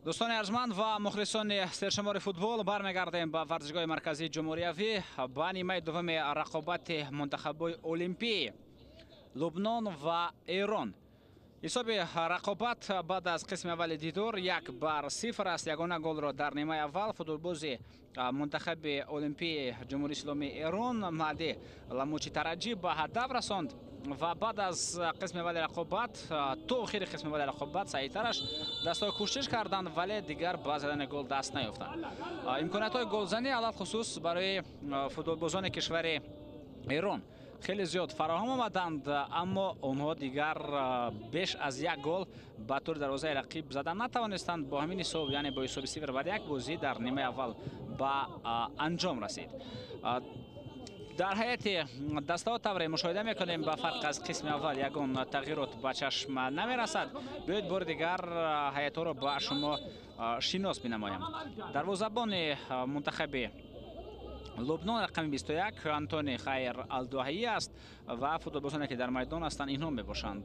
Дӯстони арҷманд ва мухлисони сершумори футбол, бармегардем ба варзишгоҳи марказии ҷумҳуриявӣ ба нимаи дуввуми рақобати мунтахабҳои олимпӣ Лубнон ва Эрон. Ҳисоби рақобат баъд аз қисми аввали дидор 1-0 аст. Ягона голро дар нимаи аввал футболбози мунтахаби олимпии Ҷумҳурии Исломии Эрон Маҳди Ламучи Тараҷӣ ба ҳадаф расонд ва баъд аз қисми аввали рақобат то охири қисми аввали рақобат саҳитараш дастҳо кӯшиш карданд, вале дигар ба задани гол даст наёфтанд. Имкониятҳои голзанӣ алалхусус барои футболбозони кишвари Эрон хеле зиёд фароҳам омаданд, аммо онҳо дигар беш аз як гол ба тури дарвозаи рақиб зада натавонистанд. Бо ҳамин ҳисоб, яъне бо ҳисоби 0-1 бозӣ дар нимаи аввал ба анҷом расид. Дар ҳайати дастаҳо тавре мушоҳида мекунем, ба фарқ аз қисми аввал ягон тағйирот ба чашм намерасад. Биёед бори дигар ҳайатҳоро ба шумо шинос бинамоям. Дарвозабони мунтахаби Лубнон рақами 21 Антони Хайр Алдуҳаӣ аст ва футболбозоне ки дар майдон ҳастанд инҳо мебошанд.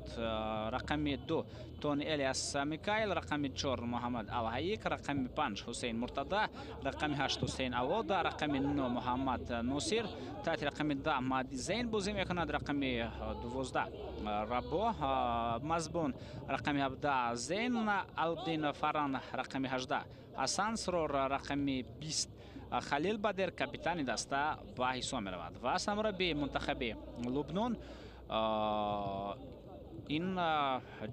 Рақами 2 Тони Элиас Микаил, рақами 4 Муҳаммад Алҳаик, рақами 5 Ҳусейн Муртада, рақами 8 Ҳусейн Авода, рақами 9 Муҳаммад Носир, таҳти рақами 10 Маҳди Зейн бозӣ мекунад, рақами 12 Рабо Мазбун, рақами 17 Зейн Алдин Фаран, рақами 18 Ҳасан Срор, рақами 20 Халил Бадер, капитани даста ба ҳисоб меравад. Ва сармураббии мунтахаби Лубнон ин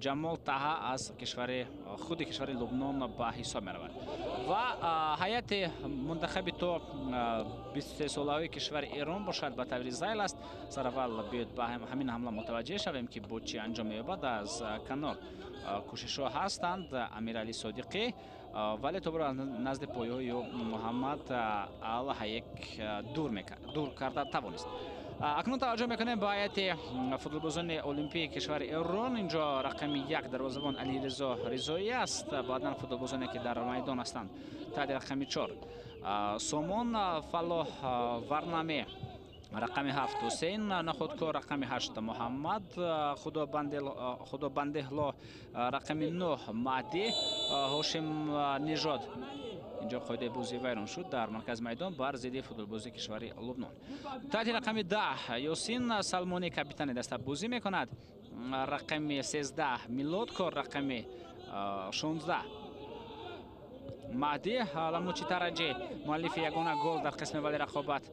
Ҷамол Таҳа аз кишвари худи кишвари Лубнон ба ҳисоб меравад. Ва ҳайати мунтахаби то 23 солаҳои кишвари Эрон бошад ба таври зайл аст. Сараввал биёед ба ҳамин ҳамла мутаваҷҷеҳ шавем, ки бо чӣ анҷом меёбад. Аз канор кӯшишҳо ҳастанд Амиралӣ Содиқӣ, вале тобро аз назди поёҳои Муҳаммад Алҳаек дур карда тавонист. Акнун таваҷҷӯҳ мекунем ба ҳайати футболбозони олимпии кишвари Эрон. Инҷо рақами 1 дарвозабон Алиризо Ризоӣ аст. Баъдан футболбозоне ки дар майдон ҳастанд таҳти рақами 4 Сомон Фалоҳ Варнаме, рақами 7 Ҳусейн Находкор, рақами 8 Муҳаммад Худобандеҳло, рақами 9 Маҳди Ҳошим Нижод. Инҷо қоидаи бозӣ вайрон шуд дар маркази майдон бар зидди футболбози кишвари Лубнон. Таҳти рақами 10 Ёсин Салмонӣ, капитани даста бозӣ мекунад, рақами 13 Милодкор, рақами 16 Маҳди Ламучи Тараҷӣ, муаллифи ягона гол дар қисми аввали рақобат,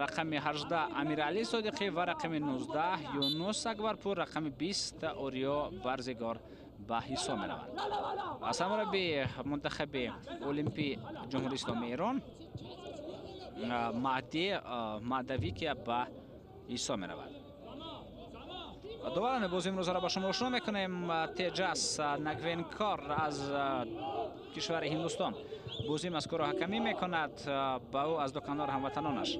рақами 18 Амиралӣ Содиқӣ ва рақами 19 Юнус Акбарпур, рақами 20 Ориё Барзигор ба ҳисоб мераванд. Сармураббии мунтахаби олимпии Ҷумҳурии Исломии Эрон Маҳди Маҳдавикия ба ҳисоб меравад. Доварани бозӣ имрӯзаро ба шумо ошно мекунем. Теҷас Нагвенкор аз кишвари Ҳиндустон бозии мазкурро ҳакамӣ мекунад. Ба ӯ аз ду канор ҳамватанонаш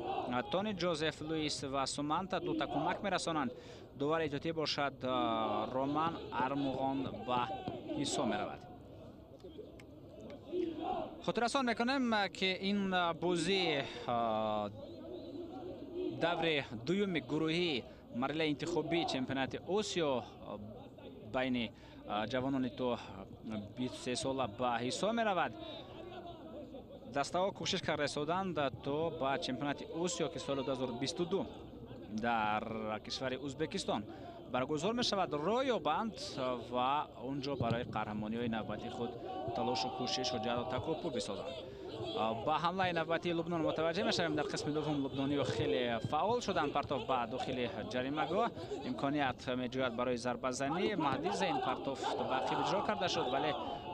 Тони Ҷозеф Луис ва Суманта дута кӯмак мерасонанд. Довари эҳтиётӣ бошад Роман Армуғон ба ҳисоб меравад. Хотиррасон мекунем, ки ин бозӣ даври дуюми гурӯҳии марҳилаи интихобии чемпионати Осиё байни ҷавонони то 23 сола ба ҳисоб меравад. Дастаҳо кӯшиш карда истоданд то ба чемпионати Осиё, ки соли 2022 дар кишвари Ӯзбекистон баргузор мешавад, роҳ ёбанд ва он ҷо барои қаҳрамониҳои навбатии худ талошу кӯшишу ҷаҳду такопӯ бисозанд. Ба ҳамлаи навбатии Лубнон мутаваҷҷеҳ мешавем. Дар қисми дуввум лубнониҳо хеле фаъол шуданд. Партоф ба дохили ҷаримагоҳ имконият меҷӯяд барои зарбазанӣ. Маҳди Зейн партоф ба ақиб иҷро карда шуд, вале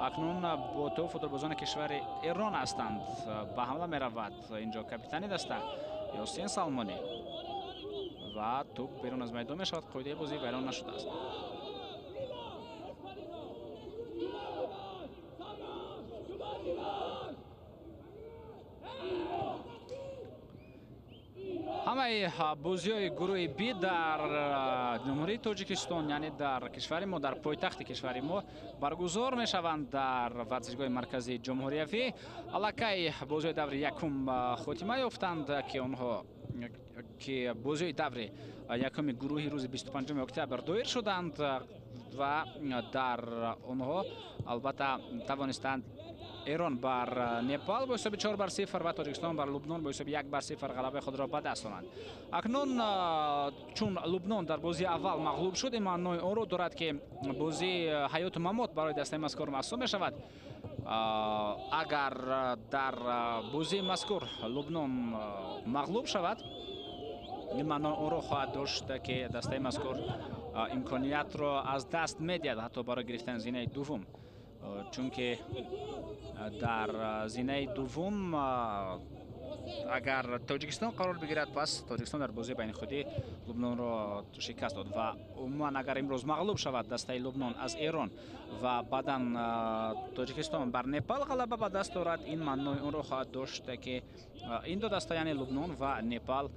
акнун бо то футболбозони кишвари Эрон ҳастанд. Ба ҳамла меравад инҷо капитани даста Ёсин Салмонӣ ва тӯб берун аз майдон мешавад. Қоидаи бозӣ вайрон нашудааст. Ҳамаи бозиҳои гурӯҳи Б дар Ҷумҳурии Тоҷикистон, яъне дар кишвари мо, дар пойтахти кишвари мо баргузор мешаванд дар варзишгоҳи марказии ҷумҳуриявӣ. Аллакай бозиҳои даври якум хотима ёфтанд, ки онҳо ки бозиҳои даври якуми гурӯҳи рӯзи 25 октябр доир шуданд ва дар онҳо албатта тавонистанд Эрон бар Непал бо ҳисоби 4-0 ва Тоҷикистон бар Лубнон бо ҳисоби 1-0 ғалабаи худро ба даст оранд. Акнун чун Лубнон дар бозии аввал мағлуб шуд, ин маънои онро дорад, ки бозии ҳаёту мамот барои дастаи мазкур маҳсуб мешавад. Агар дар бозии мазкур Лубнон мағлуб шавад, ин маънои онро хоҳад дошт, ки дастаи мазкур имкониятро аз даст медиҳад ҳатто барои гирифтани зинаи дуввум, чунки дар зинаи дуввум агар Тоҷикистон қарор бигирад, пас Тоҷикистон дар бозии байни худӣ Лубнонро шикаст дод ва умуман агар имрӯз мағлуб шавад дастаи Лубнон аз Эрон ва баъдан Тоҷикистон бар Непал ғалаба ба даст орад, ин маънои онро хоҳад дошт, ки ин ду даста, яъне Лубнон ва Непал,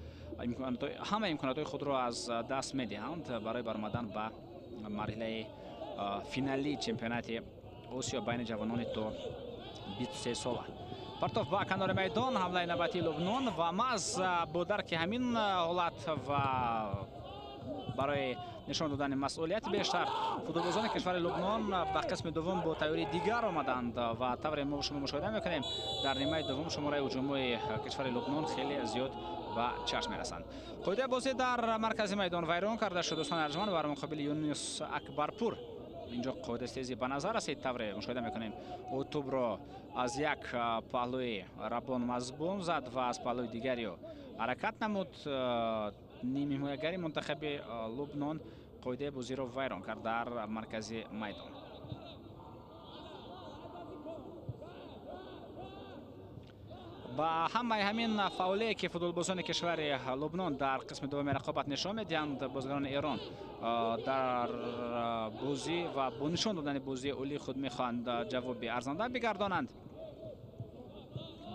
ҳама имкониятҳои худро аз даст медиҳанд барои баромадан ба марҳилаи финалии чемпионати Осиё байни ҷавонони то 23 сола. Партов ба канори майдон, ҳамлаи навбатии Лубнон ва маҳз бо дарки ҳамин ҳолат ва барои нишон додани масъулияти бештар футболбозони кишвари Лубнон ба қисми дуввум бо тайёрии дигар омаданд ва тавре мо шумо мушоҳида мекунем, дар нимаи дуввум шумораи ҳуҷумҳои кишвари Лубнон хеле зиёд ба чашм мерасанд. Қоидаи бозӣ дар маркази майдон вайрон карда шуд, дӯстони арҷманд, бар муқобили Юнус Акбарпур. Инҷо қоидаи стези ба назар расид, тавре мушоҳида мекунем, ӯ тӯбро аз як паҳлӯи Рабон Мазбун зад ва аз паҳлӯи дигари ӯ ҳаракат намуд. Нимҳимоягари мунтахаби Лубнон қоидаи бозиро вайрон кард дар маркази майдон. Ба ҳамаи ҳамин фаъолие, ки футболбозони кишвари Лубнон дар қисми дуввуми рақобат нишон медиҳанд, бозигарони Эрон дар бозӣ ва бо нишон додани бозии олии худ мехоҳанд ҷавоби арзанда бигардонанд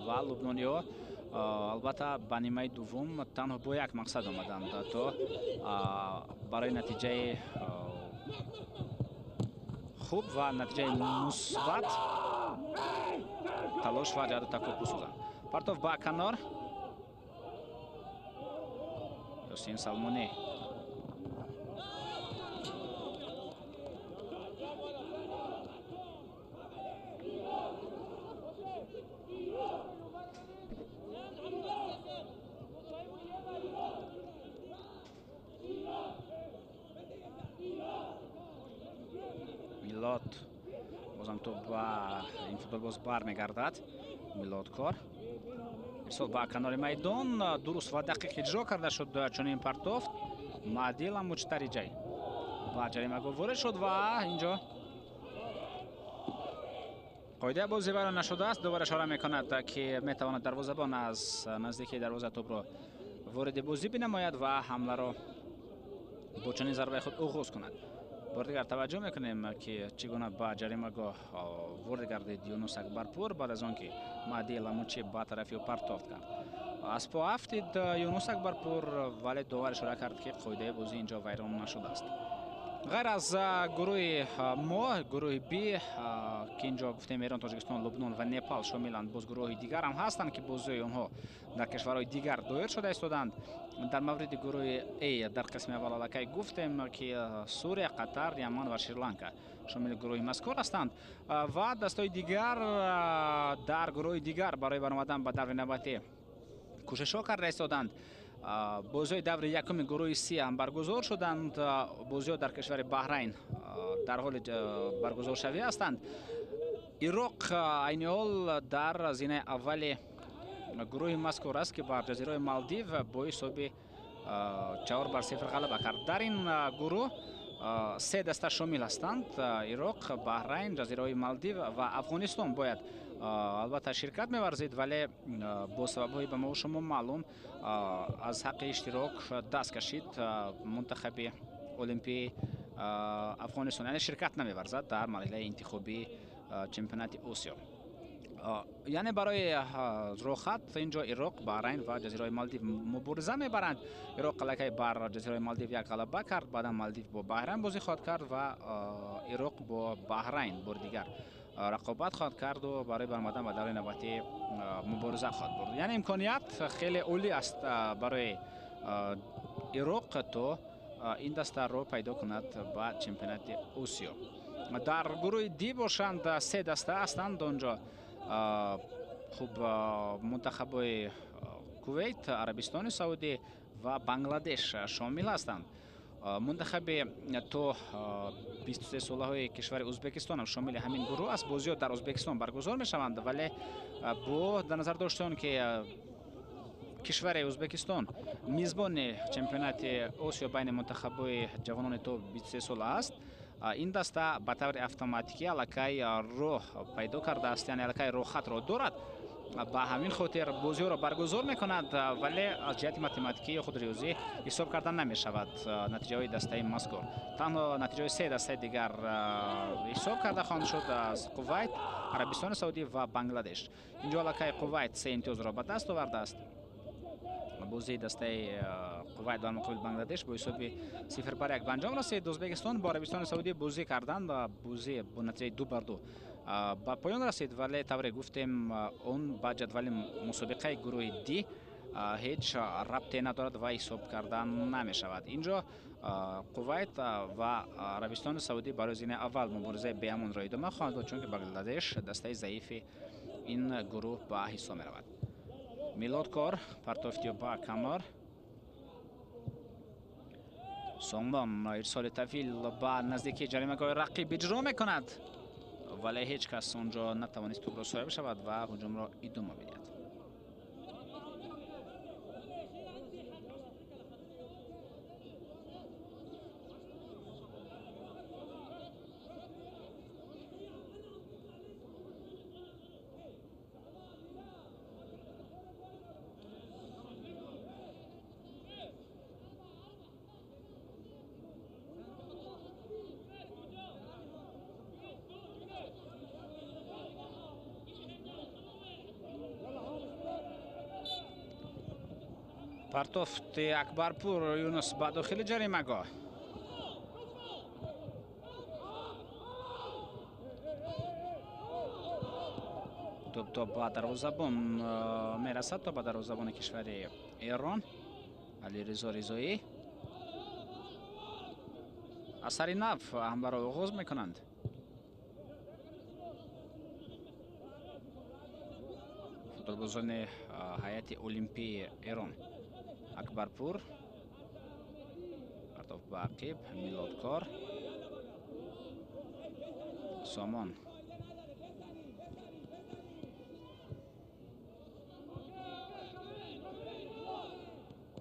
ва лубнониҳо албатта ба нимаи дуввум танҳо бо як мақсад омаданд, то барои натиҷаи хуб ва натиҷаи мусбат талош ва ҷаҳду такоб бисозанд. Партов ба канор, Ёсин Салмонӣ. Милод бозам топ ба ин футболбоз бармегардад. Милодкор ирсол ба канори майдон, дуруст ва дақиқ иҷро карда шуд чунин партофт. Маъди Ламучтариҷай ба ҷаримагоҳ ворид шуд ва инҷо қоидаи бозӣ вайрон нашудааст. Дубора ишора мекунад, ки метавонад дарвозабон аз наздикии дарвоза тӯбро вориди бозӣ бинамояд ва ҳамларо бо чунин зарбаи худ оғоз кунад. Бори дигар таваҷҷӯҳ мекунем, ки чӣ гуна ба ҷаримагоҳ ворид гардид Юнус Акбарпур баъд аз он ки Маъди Ламучи ба тарафи ӯ партофт кард. Аз по афтид Юнус Акбарпур, вале довар ишора кард, ки қоидаи бозӣ инҷо вайрон нашудааст. Ғайр аз гурӯҳи мо, гурӯҳи Б, ки инҷо гуфтем Эрон, Тоҷикистон, Лубнон ва Непал шомиланд, боз гурӯҳи дигар ҳам ҳастанд, ки бозиҳои онҳо дар кишварҳои дигар доир шуда истоданд. Дар мавриди гурӯҳи А дар қисми аввал аллакай гуфтем, ки Сурия, Қатар, Яман ва Шри-Ланка шомили гурӯҳи мазкур ҳастанд ва дастҳои дигар дар гурӯҳи дигар барои баромадан ба даври навбатӣ кӯшишҳо карда истоданд. Бозиҳои даври якуми гурӯҳи С ҳам баргузор шуданд. Бозиҳо дар кишвари Баҳрайн дар ҳоли баргузоршавӣ ҳастанд. Ироқ айни ҳол дар зинаи аввали гурӯҳи мазкур аст, ки бар ҷазираҳои Малдив бо ҳисоби 4-0 ғалаба кард. Дар ин гурӯҳ се даста шомил ҳастанд: Ироқ, Баҳрайн, ҷазираҳои Малдив ва Афғонистон бояд албатта ширкат меварзид, вале бо сабабҳои ба мо шумо маълум аз ҳаққи иштирок даст кашид мунтахаби олимпии Афғонистон, яъне ширкат намеварзад дар марҳилаи интихобии чемпионати Осиё. Яъне барои рохат инҷо Ироқ, Баҳрайн ва ҷазираҳои Малдив мубориза мебаранд. Ироқ аллакай бар ҷазираҳои Малдив як ғалаба кард, баъдан Малдив бо Баҳрайн бозӣ хоҳад кард ва Ироқ бо Баҳрайн бори дигар рақобат хоҳад карду барои баромадан ба давраи навбатӣ мубориза хоҳад бурд. Яъне имконият хеле олӣ аст барои Ироқ то ин дастаро пайдо кунад ба чемпионати Осиё. Дар гурӯҳи Д бошанд се даста ҳастанд. Онҷо Хуб, мунтахабҳои Кувейт, Арабистони Саудӣ ва Бангладеш шомил ҳастанд. Мунтахаби то 23 солаҳои кишвари Ӯзбекистон ҳам шомили ҳамин гурӯҳ аст. Бозиҳо дар Ӯзбекистон баргузор мешаванд, вале бо дар назар дошти он ки кишвари Ӯзбекистон мизбони чемпионати Осиё байни мунтахабҳои ҷавонони то 23 сола аст, ин даста ба таври автоматикӣ аллакай роҳ пайдо кардааст, яъне аллакай роҳхатро дорад. Ба ҳамин хотир бозиҳоро баргузор мекунад, вале аз ҷиҳати математикӣ ё худ риёзӣ ҳисоб карда намешавад натиҷаҳои дастаи мазкур. Танҳо натиҷаҳои се дастаи дигар ҳисоб карда хоҳанд шуд аз Кувайт, Арабистони Саудӣ ва Бангладеш. Инҷо аллакай Кувайт се имтиёзро ба даст овардааст. Бозии дастаи Кувайт дар муқобили Бангладеш бо ҳисоби 0-1 ба анҷом расид. Ӯзбекистон бо Арабистони Саудӣ бозӣ карданд ва бозӣ бо натиҷаи 2-2 ба поён расид, вале тавре гуфтем, он ба ҷадвали мусобиқаи гурӯҳи Д ҳеҷ рабте надорад ва ҳисоб карда намешавад. Инҷо Кувайт ва Арабистони Саудӣ барои зинаи аввал муборизаи беамонро идома хоҳанд дод, чунки Бангладеш дастаи заифи ин гурӯҳ ба ҳисоб меравад. Милодкор партофти ба канор. Сомон ирсоли тавил ба наздикии ҷаримагоҳи рақиб иҷро мекунад, вале ҳеҷ кас онҷо натавонист тӯбро соҳиб шавад ва ҳуҷумро идома бидиҳад. Партофти Акбарпур Юнус ба дохили ҷаримагоҳ. Тӯб то ба дарвозабон мерасад, то ба дарвозабони кишвари Эрон Алиризо Ризоӣ. Асари нав ҳамларо оғоз мекунанд. Футболбозони ҳайати Олимпии Эрон. Акбарпур партоф ба ақиб, Милодкор, Сомон.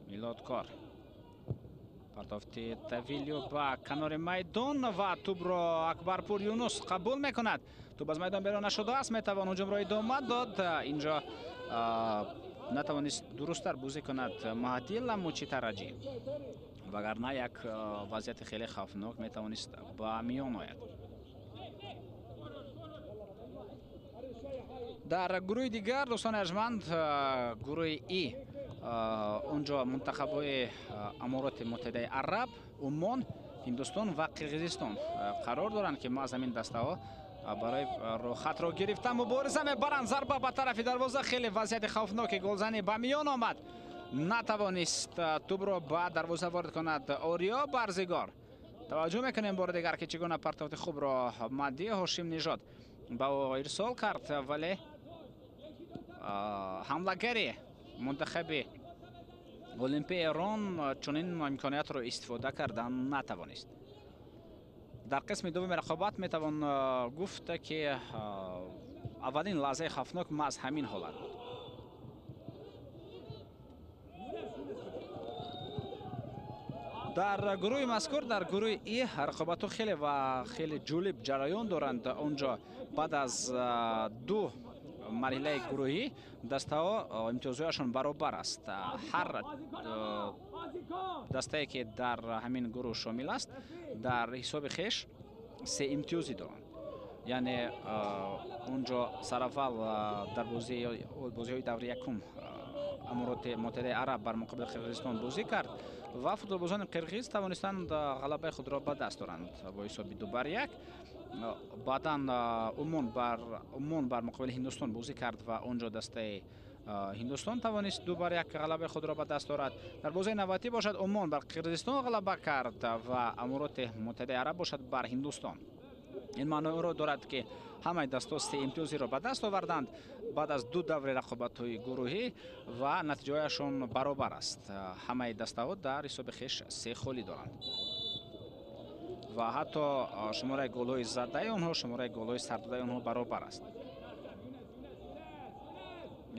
Милодкор партофти тавилю ба канори майдон ва тӯбро Акбарпур Юнус қабул мекунад. Тӯб аз майдон берун нашудааст, метавон ҳуҷумро идома дод. Инҷо натавонист дурусттар бозӣ кунад Маҳдӣ Ламучи Тараҷӣ, вагарна як вазъияти хеле хавфнок метавонист ба миён ояд. Дар гурӯҳи дигар, дӯстони арҷманд, гурӯҳи И, онҷо мунтахабҳои Амороти Муттаҳидаи Араб, Умон, Ҳиндустон ва Қирғизистон қарор доранд, ки ма аз ҳамин дастаҳо барои роҳхатро гирифта мубориза мебаранд. Зарба ба тарафи дарвоза, хеле вазъияти хавфноки голзанӣ ба миён омад. Натавонист тӯбро ба дарвоза ворид кунад Ориё Барзигор. Таваҷҷӯҳ мекунем бори дигар, ки чӣ гуна партофти хубро Маҳдӣ Ҳошим Нижод ба ӯ ирсол кард, вале ҳамлагари мунтахаби Олимпии Эрон чунин имкониятро истифода кардан натавонист. Дар қисми дуввуми рақобат метавон гуфт, ки аввалин лаҳзаи хавфнок маҳз ҳамин ҳолат буд. Дар гурӯҳи мазкур, дар гурӯҳи И, рақобатҳо хеле ва хеле ҷолиб ҷараён доранд. Онҷо баъд аз ду марҳилаи гурӯҳӣ дастаҳо имтиёзҳояшон баробар аст. Ҳар дастае ки дар ҳамин гурӯҳ шомил аст, дар ҳисоби хеш се имтиёзӣ доранд. Яъне онҷо сараввал дар бозиҳои даври якум Амороти Муттаҳидаи Араб бар муқобили Қирғизистон бозӣ кард ва футболбозони қирғиз тавонистанд ғалабаи худро ба даст оранд бо ҳисоби 2-1. Баъдан Умон бар муқобили Ҳиндустон бозӣ кард ва онҷо дастаи Ҳиндустон тавонист 2-1 ғалабаи худро ба даст орад. Дар бозии навбатӣ бошад, Умон бар Қирғизистон ғалаба кард ва Амороти Муттаҳидаи Араб бошад бар Ҳиндустон. Ин маънои онро дорад, ки ҳамаи дастаҳо се имтиёзиро ба даст оварданд баъд аз ду даври рақобатҳои гурӯҳӣ ва натиҷаҳояшон баробар аст. Ҳамаи дастаҳо дар ҳисоби хеш се холӣ доранд ва ҳатто шумораи голҳои задаи онҳо, шумораи голҳои сардодаи онҳо баробар аст.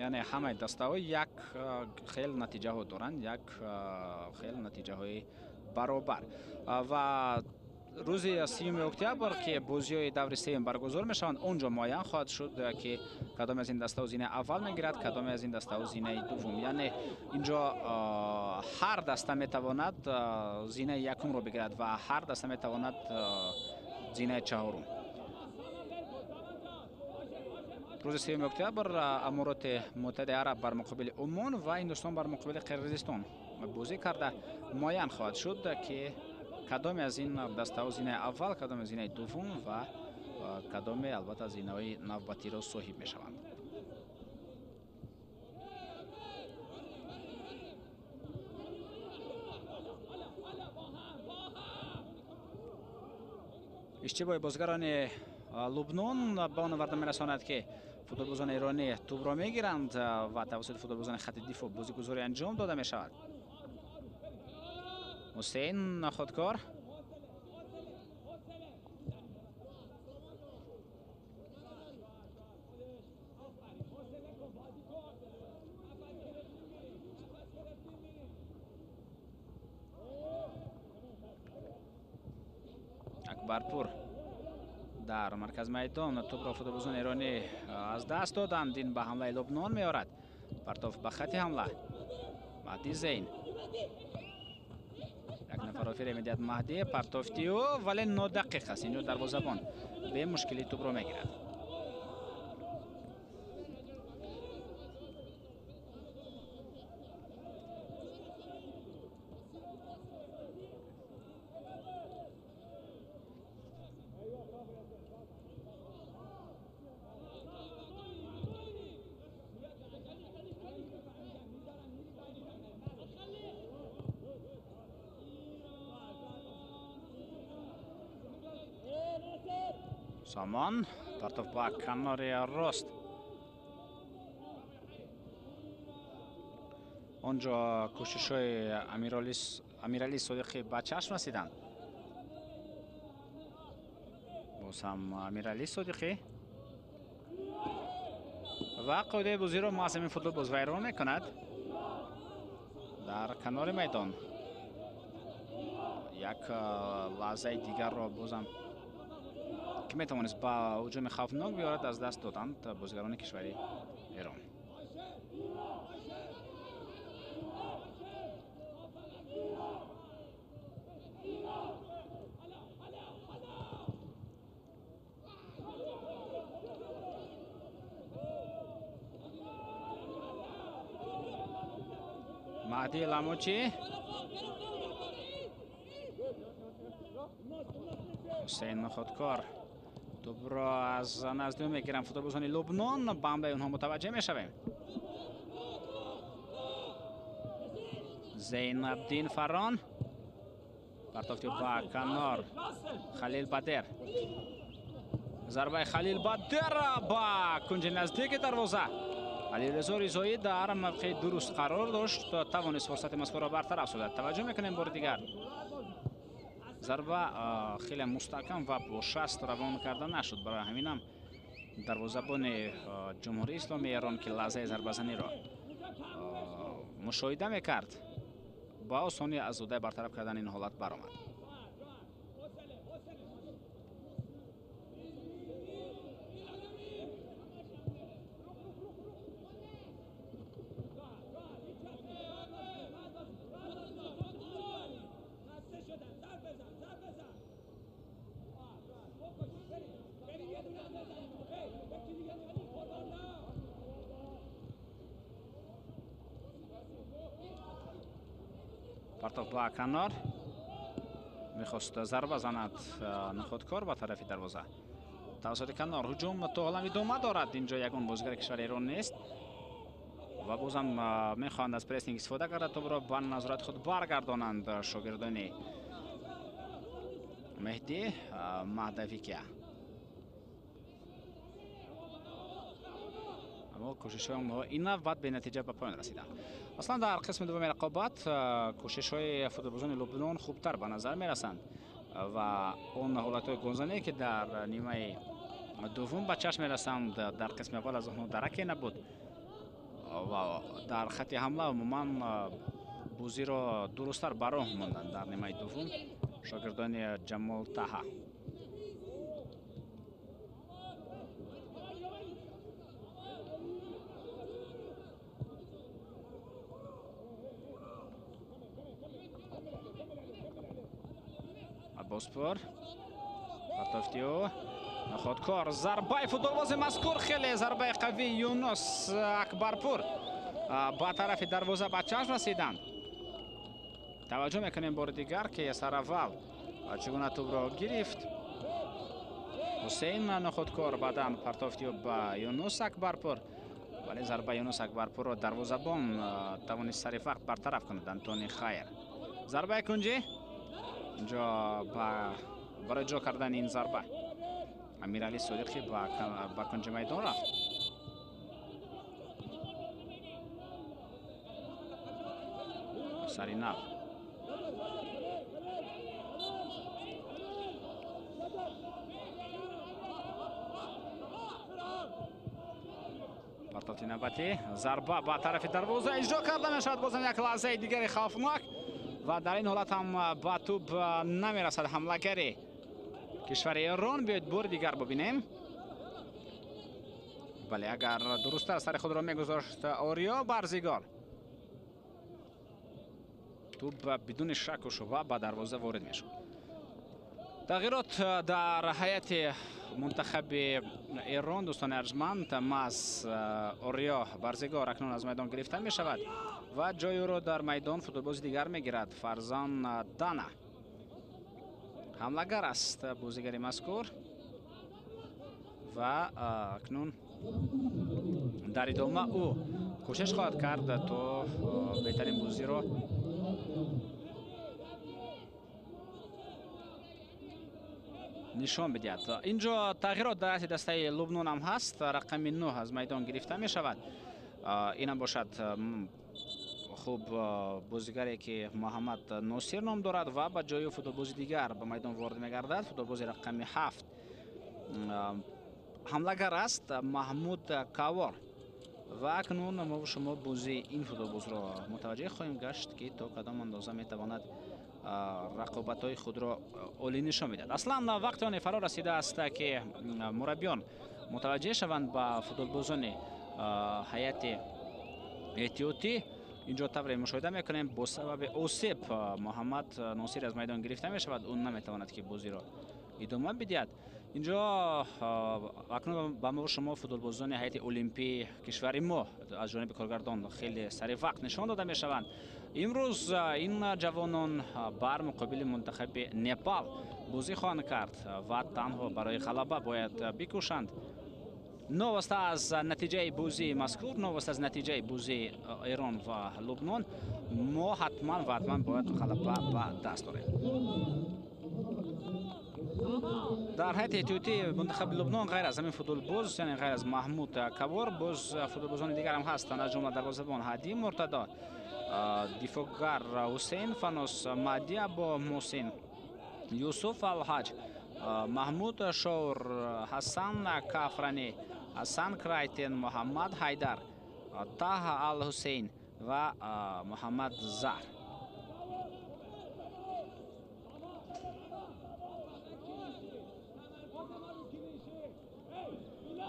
Яъне ҳамаи дастаҳо як хел натиҷаҳо доранд, як хел натиҷаҳои баробар. Ва рӯзи 30 октябр, ки бозиҳои даври сеюм баргузор мешаванд, он ҷо муайян хоҳад шуд, ки кадоме аз ин дастаҳо зинаи аввал мегирад, кадоме аз ин дастаҳо зинаи дуввум. Яъне инҷо ҳар даста метавонад зинаи якумро бигирад ва ҳар даста метавонад зинаи чаҳорум. Рӯзи 30 октябр Амороти Муттаҳидаи Араб бар муқобили Умон ва Ҳиндустон бар муқобили Қирғизистон бозӣ карда муайян хоҳад шуд, ки кадоме аз ин дастаҳо зинаи аввал, кадоме зинаи дуввум ва кадоме албатта зинаҳои навбатиро соҳиб мешаванд. Иштибоҳи бозигарони Лубнон ба он оварда мерасонад, ки футболбозони эронӣ тӯбро мегиранд ва тавассути футболбозони хати дифоъ бозигузорӣ анҷом дода мешавад. Ҳусейн Находкор Акбарпур дар марказ майдон тӯбро футболбозони эронӣ аз даст доданд. Ин ба ҳамлаи Лубнон меорад. Партов ба хати ҳамла. Маҳди Зейн як нафарро фиреб медиҳад. Маҳди партофти ӯ, вале нодақиқ аст. Инҷо дарвозабон бемушкилӣ тӯбро мегирад. Сомон партов ба канори рост. Он ҷо кӯшишҳои Амиралӣ Содиқӣ ба чашм расиданд. Боз ҳам Амиралӣ Содиқӣ ва қоидаи бозиро маҳз ҳамин футболбоз вайрон мекунад. Дар канори майдон як лаҳзаи дигарро бозам ки метавонист ба ҳуҷуми хавфнок биёрад, аз даст доданд бозигарони кишвари Эрон. Маҳди Ламучӣ, Ҳусейн Находкор тӯбро аз назди ӯ мегиранд футболбозони Лубнон. Ба ҳамлаи онҳо мутаваҷҷеҳ мешавем. Зейнабдин Фаррон партофти ба канор. Халил Бадер, зарбаи Халил Бадер ба кунҷи наздики дарвоза. Алирезо Ризоӣ дар мавқеи дуруст қарор дошт, тавонист фурсати мазкурро бартараф созад. Таваҷҷӯҳ мекунем бори дигар. Зарба хеле мустаҳкам ва бо шаст равон карда нашуд. Барои ҳаминам дарвозабони Ҷумҳурии Исломии Эрон, ки лаҳзаи зарбазаниро мушоҳида мекард, ба осонӣ аз ӯҳдаи бартараф кардани ин ҳолат баромад. Партов ба канор, мехост зарба занад Находкор ба тарафи дарвоза. Тавассути канор ҳуҷум то ҳолам идома дорад. Инҷо ягон бозигари кишвари Эрон нест ва бозам мехоҳанд аз прессинг истифода карда тӯбро ба назорати худ баргардонанд шогирдони Меҳдӣ Маҳдавикия. Аммо кӯшишҳои онҳо ин навбат бенатиҷа ба поён расиданд. Аслан дар қисми дуввуми рақобат кӯшишҳои футболбозони Лубнон хубтар ба назар мерасанд ва он ҳолатҳои голзанӣ, ки дар нимаи дуввум ба чашм мерасанд, дар қисми аввал аз онҳо дараке набуд ва дар хати ҳамла умуман бозиро дурусттар ба роҳ монданд дар нимаи дуввум шогирдони Ҷамол Таҳа. Аббоспур партофтиё ходкор, зарбаи футболбози мазкур хеле зарбаи қавии Юнус Акбарпур ба тарафи дарвоза ба чашм расиданд. Таваҷҷӯҳ мекунем бори дигар, ки сараввал чӣ гуна тӯбро гирифт Ҳусейн Нохудкор, баъдан партофтиё ба Юнус Акбарпур, вале зарбаи Юнус Акбарпурро дарвозабон тавонист сари вақт бартараф кунад Антони Хайр. Зарбаи кунҷӣ инҷо барои ҷо кардани ин зарба Амиралӣ Содиқӣ ба кунҷи майдон рафт. Сари нав партофти навбатӣ, зарба ба тарафи дарвоза иҷро карда мешавад. Бозам як лаҳзаи дигари хавфнок ва дар ин ҳолат ҳам ба тӯб намерасад ҳамлагари кишвари Эрон. Биёед бори дигар бубинем. Бале, агар дурусттар сари худро мегузошт Ориё Барзигор, тӯб бидуни шаку шубҳа ба дарвоза ворид мешуд. Тағйирот дар ҳайати мунтахаби Эрон, дӯстони арҷманд, маҳз Ориё Барзигор акнун аз майдон гирифта мешавад ва ҷои ӯро дар майдон футболбози дигар мегирад, Фарзон Дана. Ҳамлагар аст бозигари мазкур ва акнун дар идома ӯ кӯшиш хоҳад кард то беҳтарин бозиро нишон бидиҳад. Инҷо тағйирот дар ҳайати дастаи Лубнон ҳам ҳаст. Рақами 9 аз майдон гирифта мешавад. Инам бошад хуб бозигаре, ки Муҳаммад Носир ном дорад ва ба ҷои футболбози дигар ба майдон ворид мегардад. Футболбози рақами 7 ҳамлагар аст Маҳмуд Кавор. Ва акнун мо шумо бозии ин футболбозро мутаваҷҷеҳ хоҳем гашт, ки то кадом андоза метавонад рақобатҳои худро олӣ нишон медиҳад. Аслан вақти оне фаро расидааст, ки мураббиён мутаваҷҷеҳ шаванд ба футболбозони ҳайати эҳтиётӣ. Инҷо тавре мушоҳида мекунем, бо сабаби осеб Муҳаммад Носир аз майдон гирифта мешавад. Ӯ наметавонад, ки бозиро идома бидиҳад. Инҷо акнун ба мо шумо футболбозони ҳайати олимпии кишвари мо аз ҷониби коргардон хеле сари вақт нишон дода мешаванд. Имрӯз ин ҷавонон бар муқобили мунтахаби Непал бозӣ хоҳанд кард ва танҳо барои ғалаба бояд бикӯшанд. Новобаста аз натиҷаи бозии мазкур, новобаста аз натиҷаи бозии Эрон ва Лубнон, мо ҳатман ва ҳатман бояд ғалаба ба даст орем. Дар ҳайати эҳтиётии мунтахаби Лубнон ғайр аз ҳамин футболбоз, яъне ғайр аз Маҳмуд Кавор, боз футболбозони дигар ҳам ҳастанд, аз ҷумла дарвозабон Ҳадӣ Муртадо, дифоъгар Ҳусейн Фанос, Маҳдӣ Або Муҳсин, Юсуф Алҳаҷ, Маҳмуд Шоур, Ҳасан Кафранӣ, Ҳасан Крайтен, Муҳаммад Ҳайдар, Таҳа Алҳусейн ва Муҳаммад Зар.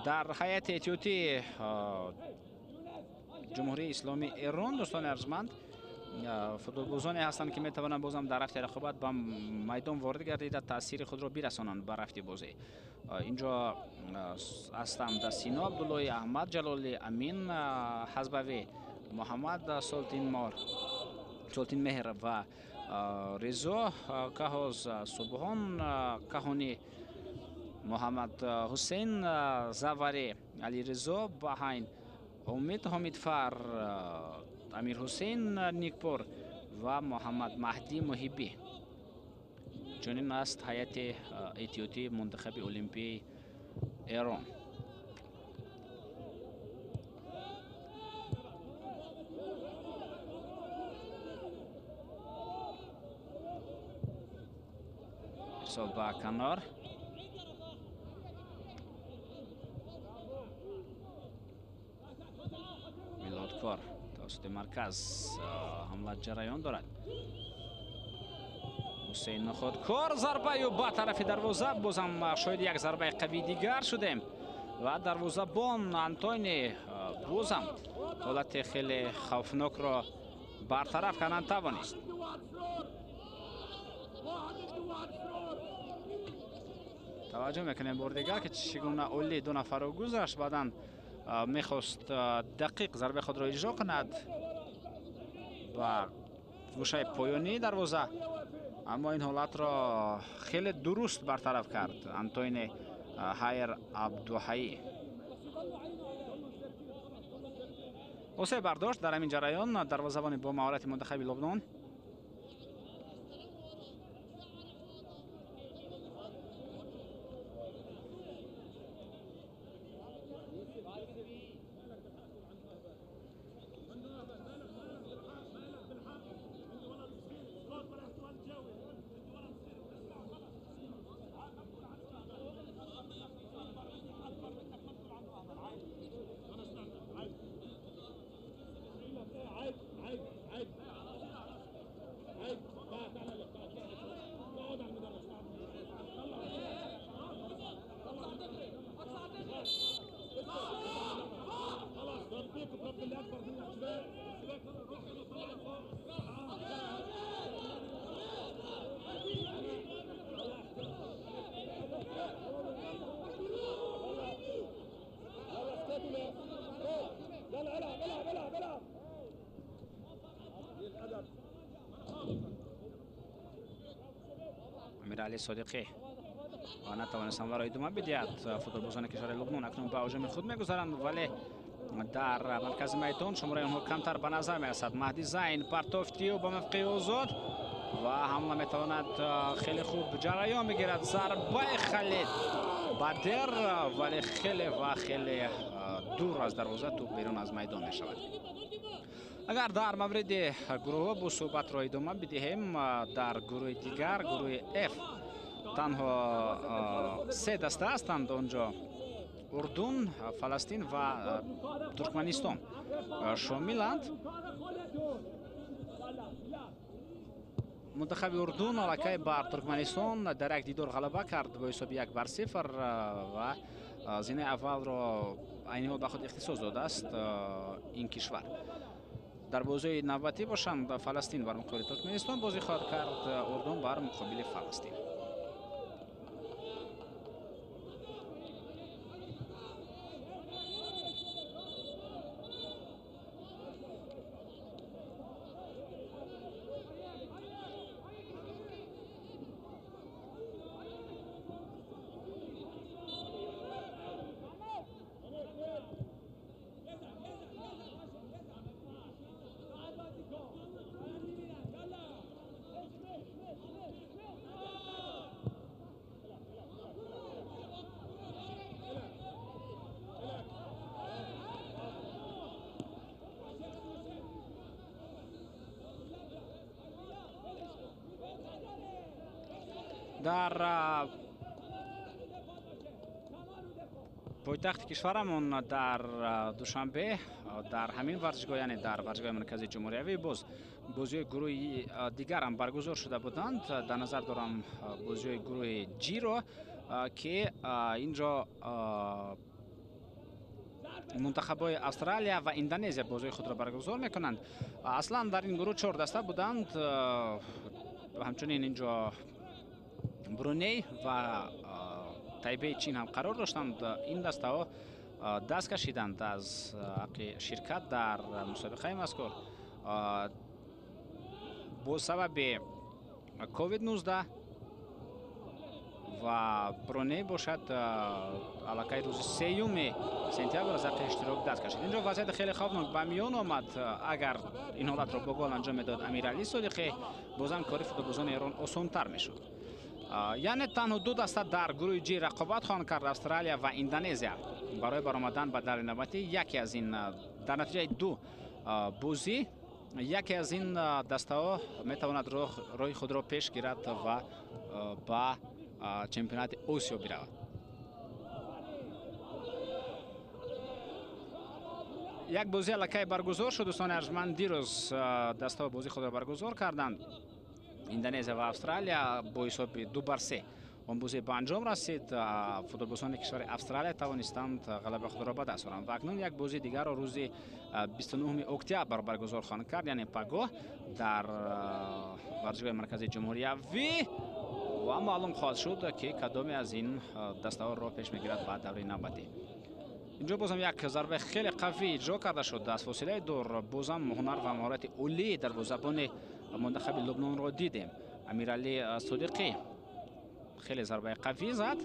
Дар ҳайати эҳтиётии Ҷумҳурии Исломии Эрон, дӯстони арҷманд, футболбозоне ҳастанд, ки метавонанд бозам дар рафти рақобат ба майдон ворид гардида таъсири худро бирасонанд ба рафти бозӣ. Инҷо ҳастанд Сино Абдуллоҳӣ, Аҳмад Ҷалолӣ, Амин Ҳазбавӣ, Муҳаммад Солтин Меҳр ва Ризо Каҳоз, Субҳон Каҳонӣ, Муҳаммад Ҳусейн Заварӣ, Алиризо Баҳайн, Ҳомид Ҳомидфар, Амирҳусейн Никпур ва Муҳаммад Маҳдӣ Муҳиббӣ. Чунин аст ҳайати эҳтиётии мунтахаби олимпии Эрон. Ирсол ба канор. Милодкор тавассути марказ ҳамла ҷараён дорад. Ҳусейн Нохудкор зарбаю ба тарафи дарвоза. Бозам шоҳиди як зарбаи қавии дигар шудем ва дарвозабон Антони бозам ҳолати хеле хавфнокро бартараф кардан тавонист. Таваҷҷӯҳ мекунем бори дигар ки чӣ гуна Оли ду нафарро гузашт, баъдан мехост дақиқ зарбаи худро иҷро кунад ба гӯшаи поёнии дарвоза, аммо ин ҳолатро хеле дуруст бартараф кард Антони Хайр Абдуҳаӣ. Ҳусей бардошт дар ҳамин ҷараён дарвозабони бо маҳорати мунтахаби Лубнон. Амиралӣ Содиқӣ ва натавонист ҳамларо идома бидиҳад. Футболбозони кишвари Лубнон акнун ба ҳуҷуми худ мегузаранд, вале дар маркази майдон шумораи онҳо камтар ба назар мерасад. Маҳди Зайн партофтиё ба мавқеи озод ва ҳамла метавонад хеле хуб ҷараён бигирад. Зарбаи Халид Бадер, вале хеле ва хеле дур аз дарвоза тӯб берун аз майдон мешавад. Агар дар мавриди гурӯҳҳо бо суҳбатро идома бидиҳем, дар гурӯҳи дигар, гурӯҳи F, танҳо се даста ҳастанд. Онҷо Урдун, Фаластин ва Туркманистон шомиланд. Мунтахаби Урдун аллакай бар Туркманистон дар як дидор ғалаба кард бо ҳисоби 1-0 ва зинаи аввалро айни ҳол ба худ ихтисос додааст ин кишвар. Дар бозии навбатӣ бошанд, Фаластин бар муқобили Туркманистон бозӣ хоҳад кард, Урдун бар муқобили Фаластин. Дар пойтахти кишварамон дар Душанбе, дар ҳамин варзишгоҳ, яъне дар варзишгоҳи марказии ҷумҳуриявӣ, боз бозиҳои гурӯҳи дигар ҳам баргузор шуда буданд. Дар назар дорам бозиҳои гурӯҳи Ҷиро, ки инҷо мунтахабҳои Австралия ва Индонезия бозиҳои худро баргузор мекунанд. Аслан дар ин гурӯҳ 4 даста буданд. Ҳамчунин инҷо Бруней ва Тайбеи Чин ҳам қарор доштанд. Ин дастаҳо даст кашиданд аз ҳаққи ширкат дар мусобиқаи мазкур бо сабаби COVID-19 ва Бруней бошад аллакай рӯзи 3 сентябр аз ҳаққи иштирок даст кашид. Инҷо вазъияти хеле хавфнок ба миён омад. Агар ин ҳолатро бо гол анҷом медод Амиралӣ Содиқӣ, бозам кори футболбозони Эрон осонтар мешуд. Яъне танҳо ду даста дар гурӯҳи Ҷ рақобат хоҳанд кард, Австралия ва Индонезия. Барои баромадан ба даври навбатӣ яке аз ин дар натиҷаи ду бозӣ яке аз ин дастаҳо метавонад роҳи худро пеш гирад ва ба чемпионати Осиё биравад. Як бозӣ аллакай баргузор шуд, дӯстони арҷманд. Дирӯз дастаҳо бозии худро баргузор карданд. Индонезия ва Австралия бо ҳисоби 2-3 он бозӣ ба анҷом расид. Футболбозони кишвари Австралия тавонистанд ғалаба худро ба даст оранд ва акнун як бозии дигарро рӯзи 29 октябр баргузор хоҳанд кард, яъне пагоҳ дар варзишгоҳи марказии ҷумҳуриявӣ ва маълум хоҳад шуд, ки кадоме аз ин дастаҳо роҳ пеш мегирад ба даври навбатӣ. Инҷо бозам як зарбаи хеле қавӣ иҷро карда шуд аз фосилаи дур. Бозам ҳунар ва маҳорати олии дарвозабони мунтахаби Лубнонро дидем. Амиралӣ Содиқӣ хеле зарбаи қавӣ зад.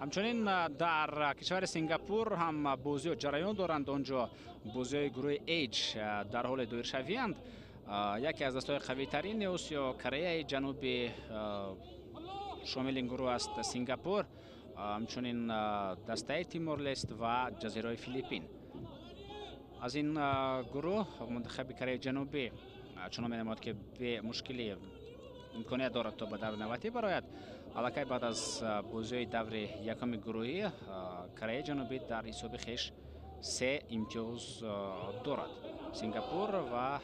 Ҳамчунин дар кишвари Сингапур ҳам бозиҳо ҷараён доранд. Он ҷо бозиҳои гурӯҳи H дар ҳоли доиршавианд. Яке аз дастаҳои қавитарини Осиё, Кореяи Ҷанубӣ, шомили ин гурӯҳ аст Сингапур, ҳамчунин дастаи Тимор-Лест ва ҷазираҳои Филиппин. Аз ин гурӯҳ мунтахаби Кореяи Ҷанубӣ чунон менамояд, ки бемушкилӣ имконият дорад то ба даври навбатӣ барояд. Аллакай баъд аз бозиҳои даври якуми гурӯҳӣ Кореяи Ҷанубӣ дар ҳисоби хеш 3 имтиёз дорад. Сингапур ва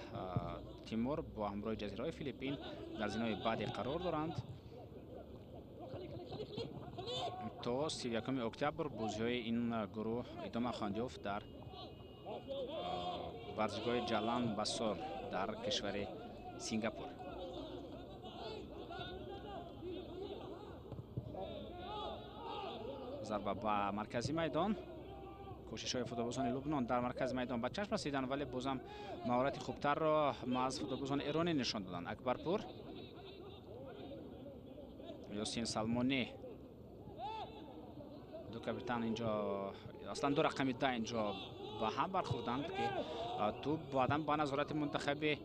Тимор бо ҳамроҳи ҷазираҳои Филиппин дар зинаҳои баъдӣ қарор доранд. То 31 октябр бозиҳои ин гурӯҳ идома хоҳанд ёфт дар варзишгоҳи Ҷалан Басор дар кишвари Сингапур. Зарба ба маркази майдон. Кӯшишҳои футболбозони Лубнон дар маркази майдон ба чашм расиданд, вале бозам маҳорати хубтарро аз футболбозони эронӣ нишон доданд. Акбарпур, Ёсин Салмонӣ, ду капитан инҷо, аслан ду рақами 10 инҷо ба ҳам бархӯрданд, ки тӯб баъдан ба назорати мунтахаби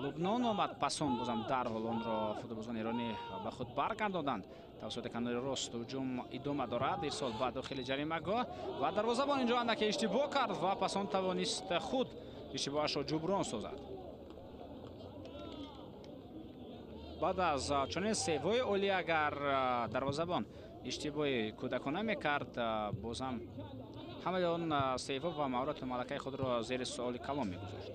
Лубнон омад. Пас он бозам дарҳол онро футболбозони эронӣ ба худ баргардонданд. Тавассути канори рост ҳуҷум идома дорад. Ирсол ба дохили ҷаримагоҳ ва дарвозабон инҷо андаке иштибоҳ кард ва пас он тавонист худ иштибоҳашро ҷуброн созад. Баъд аз чунин севои олӣ агар дарвозабон иштибоҳи кӯдакона мекард, бозам ҳамаи он сево ва маҳорату малакаи худро зери суоли калон мегузошт.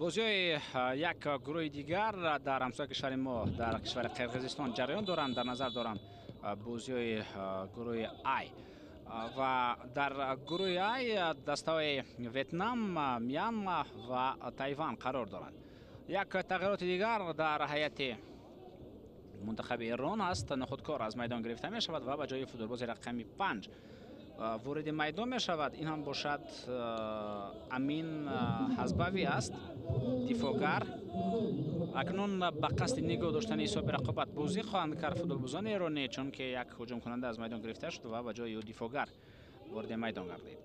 Бозиҳои як гурӯҳи дигар дар ҳамсояи кишвари мо, дар кишвари Қирғизистон ҷараён доранд. Дар назар дорам бозиҳои гурӯҳи Ай. Ва дар гурӯҳи Ай дастаҳои Ветнам, Мянма ва Тайван қарор доранд. Як тағйироти дигар дар ҳайати мунтахаби Эрон аст. Нохудкор аз майдон гирифта мешавад ва ба ҷои футболбози рақами 5 вориди майдон мешавад. Ин ҳам бошад Амин Ҳазбавӣ аст, дифоъгар. Акнун ба қасди нигоҳ доштани ҳисоби рақобат бозӣ хоҳанд кард футболбозони эронӣ, чунки як ҳуҷумкунанда аз майдон гирифта шуд ва ба ҷои ӯ дифоъгар вориди майдон гардид.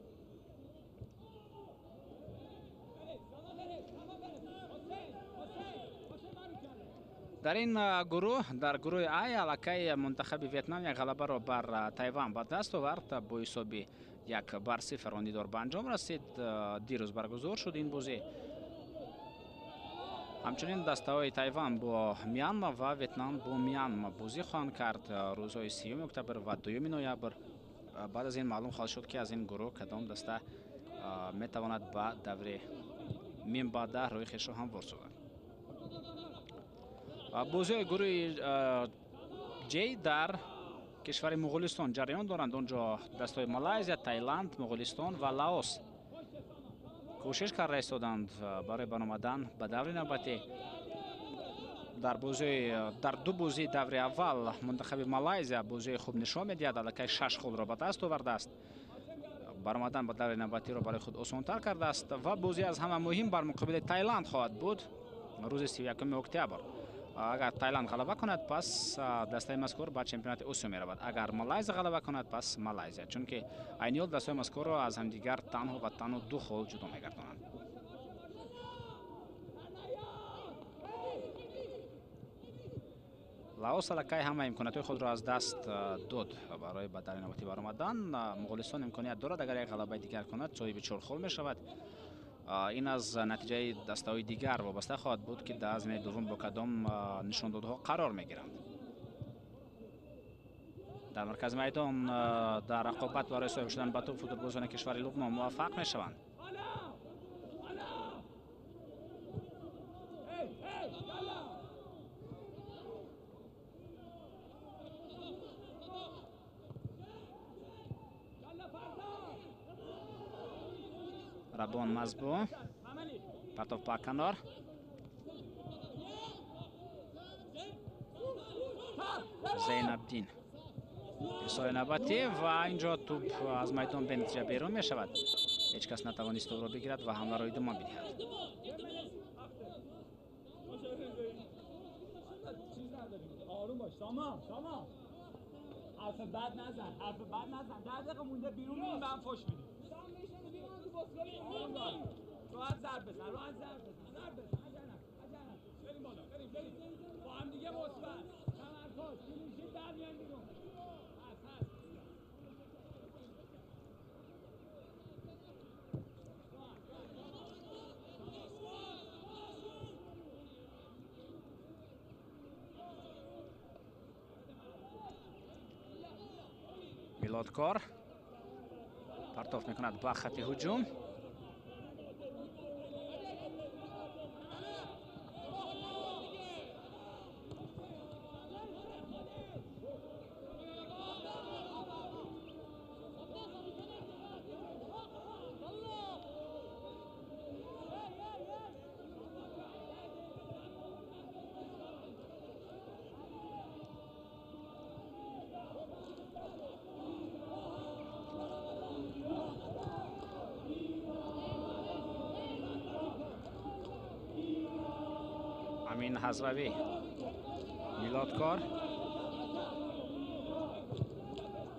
Дар ин гурӯҳ, дар гурӯҳи Ай, аллакай мунтахаби Ветнам як ғалабаро бар Тайван ба даст овард бо ҳисоби 1-0. Он дидор ба анҷом расид. Дирӯз баргузор шуд ин бозӣ. Ҳамчунин дастаҳои Тайван бо Мянма ва Ветнам бо Мянма бозӣ хоҳанд кард рӯзҳои 30 октябр ва 2 ноябр. Баъд аз ин маълум хоҳад шуд, ки аз ин гурӯҳ кадом даста метавонад ба даври минбаъда роҳи хешро ҳамвор созад. Бозиҳои гурӯҳи Ҷ дар кишвари Муғулистон ҷараён доранд. Он ҷо дастаҳои Малайзия, Таиланд, Муғулистон ва Лаос кӯшиш карда истоданд барои баромадан ба даври навбатӣ. Дар ду бозии даври аввал мунтахаби Малайзия бозиҳои хуб нишон медиҳад, аллакай 6 холро ба даст овардааст. Баромадан ба даври навбатиро барои худ осонтар кардааст ва бозӣ аз ҳама муҳим бар муқобили Таиланд хоҳад буд рӯзи 31 октябр. Агар Таиланд ғалаба кунад, пас дастаи мазкур ба чемпионати Осиё меравад. Агар Малайзия ғалаба кунад, пас Малайзия, чунки айни ҳол дастаи мазкурро аз ҳамдигар танҳо ва танҳо 2 хол ҷудо мегардонанд. Лаос аллакай ҳама имкониятҳои худро аз даст дод барои ба даври навбатӣ баромадан. Моғулистон имконият дорад, агар як ғалабаи дигар кунад, соҳиби 4 хол мешавад. Ин аз натиҷаи дастаҳои дигар вобаста хоҳад буд, ки дар зинаи дуввум бо кадом нишондодҳо қарор мегиранд. Дар маркази майдон дар рақобат барои соҳиб шудан ба тӯб футболбозони кишвари Лубнон муваффақ мешаванд. Рабон Мазбу партов ба канор. Зейнабдин ирсоли навбатӣ ва инҷо тӯб аз майдон бенатиҷа берун мешавад. Ҳеҷ кас натавонист тӯбро бигирад ва ҳамларо идома бидиҳад. حرف بد نزن، حرف بد نزن. 10 دقیقه مونده بیرون میریم به هم فحش میدیم. راحت ضرب بزن، راحت ضرب بزن، ضرب بزن. عجله نکن، عجله نکن. بریم بالا، بریم، بریم. با هم دیگه مثبت. تمرکز، clean sheet در میایم بیرون. هست، هست. Милодкор партоф мекунад ба хати ҳуҷум. امین حضروی، میلادکار،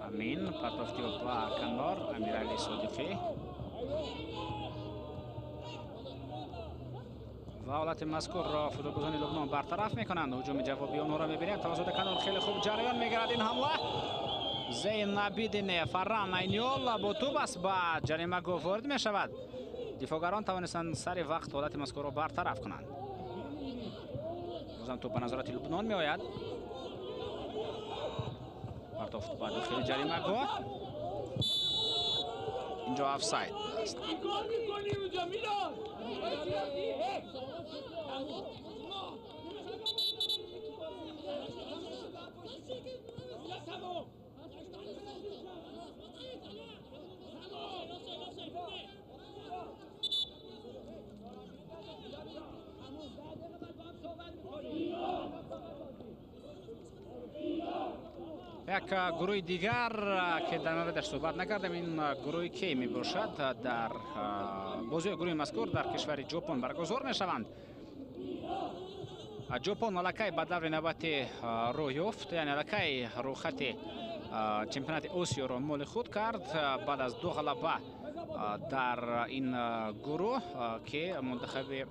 امین پرتافتی با کنار امیرعلی صادقی و حالت مذکور را فوتبالبازان لبنان برطرف میکنند. هجوم جوابی آنها را میبینیم توسط کنار خیلی خوب جریان میگیرد این حمله. زین عابدین فران اینیول با توپ است با جریمه گاه وارد میشود. دفاعگران توانستند سر وقت حالت مذکور را برطرف کنند. بازم توپ به نظارت لبنان می آید. پرتافت به داخل جریمه گاه. اینجا آفساید است. یک گروه دیگر که در موردش صحبت نکردم این گروه کی می باشد. در بازی گروه مذکور در کشور ژاپن برگزار می شوند. ژاپن аллакай ба даври навбати роҳ ёфт, яъне аллакай рӯхати чемпионати Осиёро моли худ кард баъд аз 2 ғалаба дар ин гурӯҳ ки мунтахаби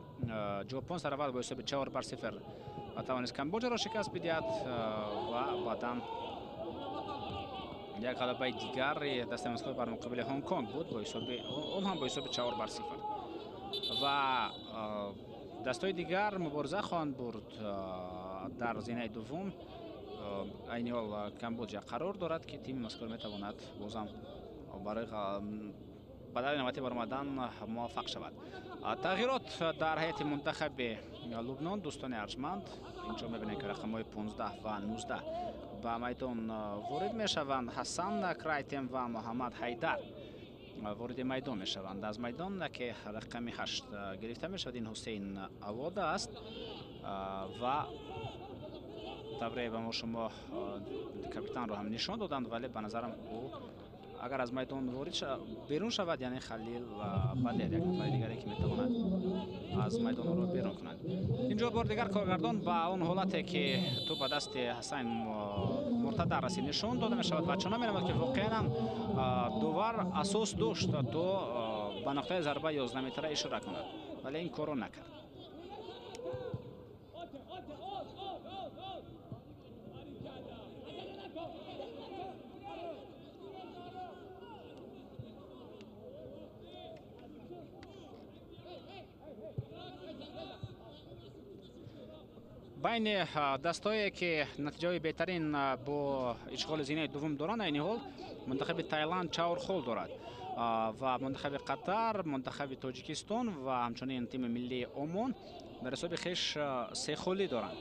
ژاپن сараввал бо ҳисоби 4-0 тавонист Камбоҷаро шикаст бидиҳад ва баъдан як ғалабаи дигар дастаи мазкур бар муқобили Ҳонконг буд бо ҳисоби он ҳам бо ҳисоби 4-0 ва дастҳои дигар мубориза хоҳанд бурд. Дар зинаи дуввум айни ҳол Камбоҷа қарор дорад ки тими мазкур метавонад бозам барои ба даври навбатӣ баромадан муваффақ шавад. Тағйирот дар ҳайати мунтахаби Лубнон дӯстони арҷманд, инҷо мебинем ки рақамҳои 15 ва 19 ба майдон ворид мешаванд. Ҳасан Крайтем ва Муҳаммад Ҳайдар вориди майдон мешаванд. Аз майдон ки рақами 8 гирифта мешавад ин Ҳусейн Авода аст ва тавре ба мо шумо капитанро ҳам нишон доданд, вале ба назарам ӯ Агар аз майдон ворид берун шавад, яъне Халил Бадер як нафари дигаре ки метавонад аз майдон ӯро берун кунад. Инҷо бор дигар коргардон ба он ҳолате ки тӯп ба дасти Ҳусайн Муртада расид нишон дода мешавад ва чунон менамояд ки воқеан ҳам довар асос дошт то ба нуқтаи зарба 11 метра ишора кунад, вале ин корро накард. Байни дастое ки натиҷаҳои беҳтарин бо ишғоли зинаи дуввум доранд, айни ҳол мунтахаби Таиланд 4 хол дорад ва мунтахаби Қатар, мунтахаби Тоҷикистон ва ҳамчунин тими миллии Омон дар ҳисоби хеш 3 холӣ доранд.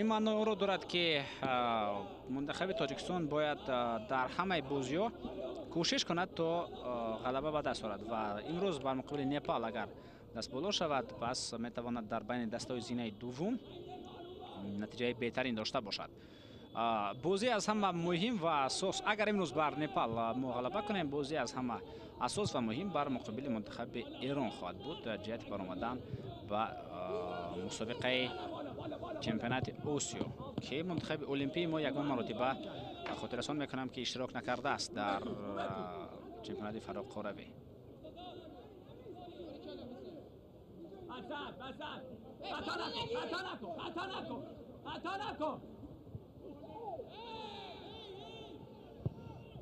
Ин маънои онро дорад ки мунтахаби Тоҷикистон бояд дар ҳамаи бозиҳо кӯшиш кунад то ғалаба ба даст орад ва имрӯз бар муқобили Непал агар дастболо шавад, пас метавонад дар байни дастаҳои зинаи дуввум натиҷаи беҳтарин дошта бошад. Бозӣ аз ҳама муҳим ва асос, агар имрӯз бар Непал мо ғалаба кунем, бозӣ аз ҳама асос ва муҳим бар муқобили мунтахаби Эрон хоҳад буд ҷиҳати баромадан ба мусобиқаи чемпионати Осиё, ки мунтахаби олимпии мо ягон маротиба хотиррасон мекунам ки иштирок накардааст дар чемпионати фароқоравӣ. خطا نکن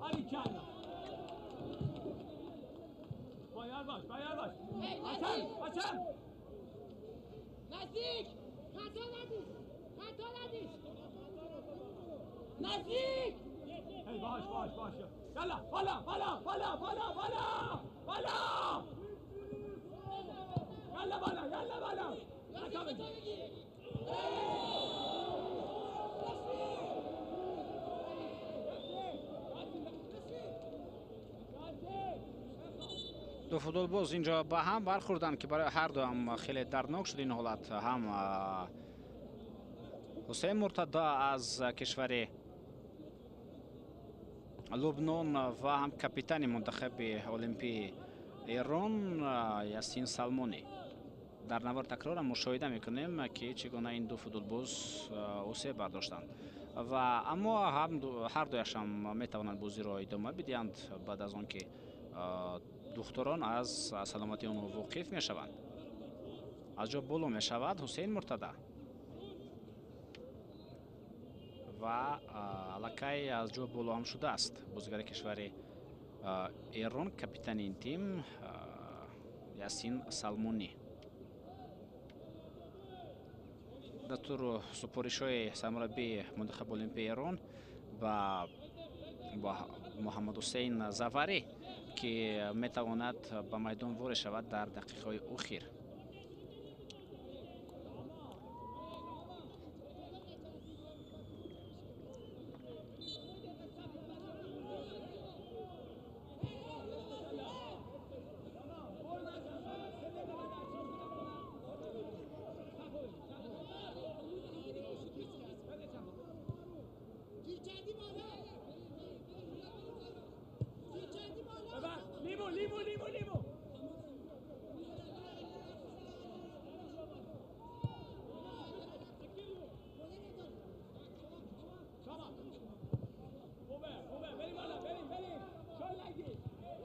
باریکلا باید باش حسن نزدیک خطا ندی نزدیک ای باش یالا بالا بالا بالا بالا بالا بالا یالا بالا یالا بالا خطا بگیر. Ду футболбоз инҷо ба ҳам бархӯрданд ки барои ҳар дуам хеле дарднок шуд ин ҳолат. Ҳам Ҳусейн Муртада аз кишвари Лубнон ва ҳам капитани мунтахаби олимпии Эрон Ясин Салмонӣ. Дар навор такрорам мушоҳида мекунем ки чӣ гуна ин ду футболбоз осеб бардоштанд ва аммо ҳар дуяшам метавонанд бозиро идома бидиҳанд баъд аз он ки духтурон аз саломатии онҳо воқиф мешаванд. Аз ҷо боло мешавад Ҳусейн Муртада ва аллакай аз ҷо боло ҳам шудааст бозигари кишвари Эрон, капитани ин тим Ясин Салмонӣ. Дастуру супоришҳои сармураббии мунтахаби олимпии Эрон ба Муҳаммадҳусейн Заварӣ ки метавонад ба майдон ворид шавад дар дақиқаҳои охир.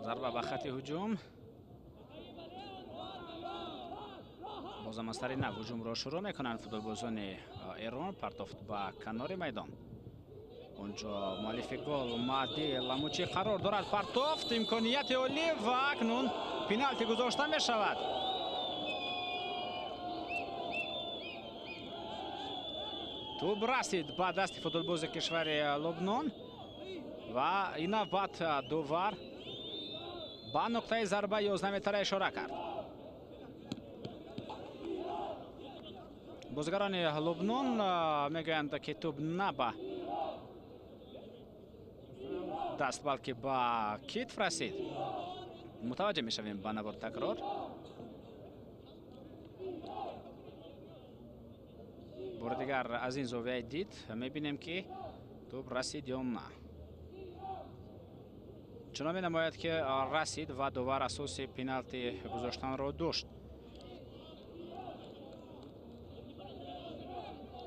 Зарба ба хати ҳуҷум. Бозам аз сари нав ҳуҷумро шурӯъ мекунанд футболбозони Эрон. Партофт ба канори майдон. Онҷо муаллифи гол Маҳди Ламучӣ қарор дорад. Партофт, имконияти олӣ ва акнун пеналти гузошта мешавад. Тӯб расид ба дасти футболбози кишвари Лубнон ва ин навбат довар ба нуқтаи зарба 11 метра ишора кард. Бозигарони Лубнон мегӯянд ки тӯб на ба даст, балки ба китф расид. Мутаваҷҷеҳ мешавем ба навор такрор. Бори дигар аз ин зовияи дид мебинем ки тӯб расид ё на. Чунон менамояд, ки расид ва довар асоси пеналти гузоштанро дошт.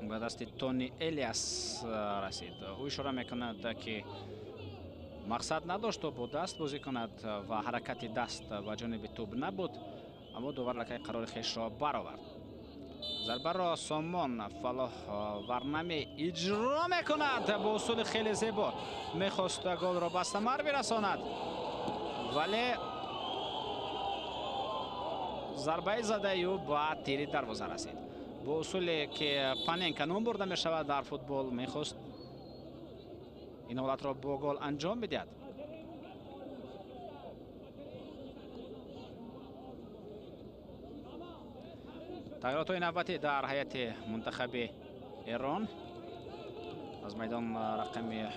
Ба дасти Тони Элиас расид. Ӯ ишора мекунад, ки мақсад надошт, то бо даст бозӣ кунад ва ҳаракати даст ба ҷониби тӯб набуд, аммо довар лакай қарори хешро баровард. Зарбаро Сомон Фалоҳ Варнамӣ иҷро мекунад бо усули хеле зебо. Мехост голро ба самар бирасонад, вале зарбаи задаи ӯ ба тири дарвоза расид. Бо усуле ки паненка ном бурда мешавад дар футбол, мехост ин ҳолатро бо гол анҷом бидиҳад. Тағйиротҳои навбатӣ дар ҳайати мунтахаби Эрон. Аз майдон рақами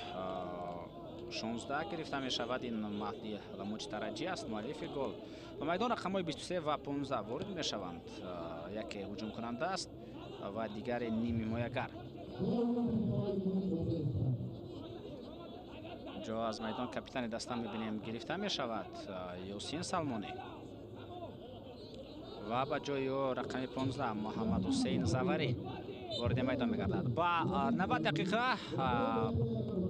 16 гирифта мешавад. Ин Маҳди Ламуч Тараҷӣ аст, муаллифи гол. Ба майдон рақамҳои 23 ва 15 ворид мешаванд. Яке ҳуҷумкунанда аст ва дигаре нимҳимоягар. Ҷо аз майдон капитани даста мебинем гирифта мешавад Ёсин Салмонӣ ва ба ҷои ӯ рақами 15 Муҳаммад Ҳусейн Заварӣ вориди майдон мегардад. Ба 90 дақиқа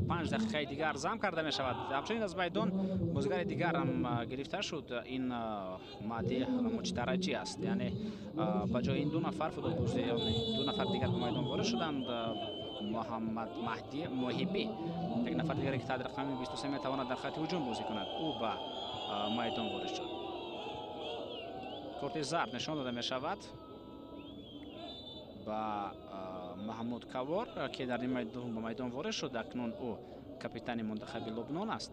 5 дақиқаи дигар зам карда мешавад. Ҳамчунин аз майдон бозигари дигарам гирифта шуд. Ин Маҳди Ламучтараҷӣ аст. Яъне ба ҷои ин ду нафар футболбози, ду нафар дигар ба майдон ворид шуданд. Муҳаммад Маҳди Моҳибӣ, як нафар дигаре ки таҳти рақами 23 метавонад дар хати ҳуҷум бозӣ кунад, ӯ ба майдон ворид шуд. Корти зард нишон дода мешавад ба Маҳмуд Кавор, ки дар нимаи дуюм ба майдон ворид шуд. Акнун ӯ капитани мунтахаби Лубнон аст.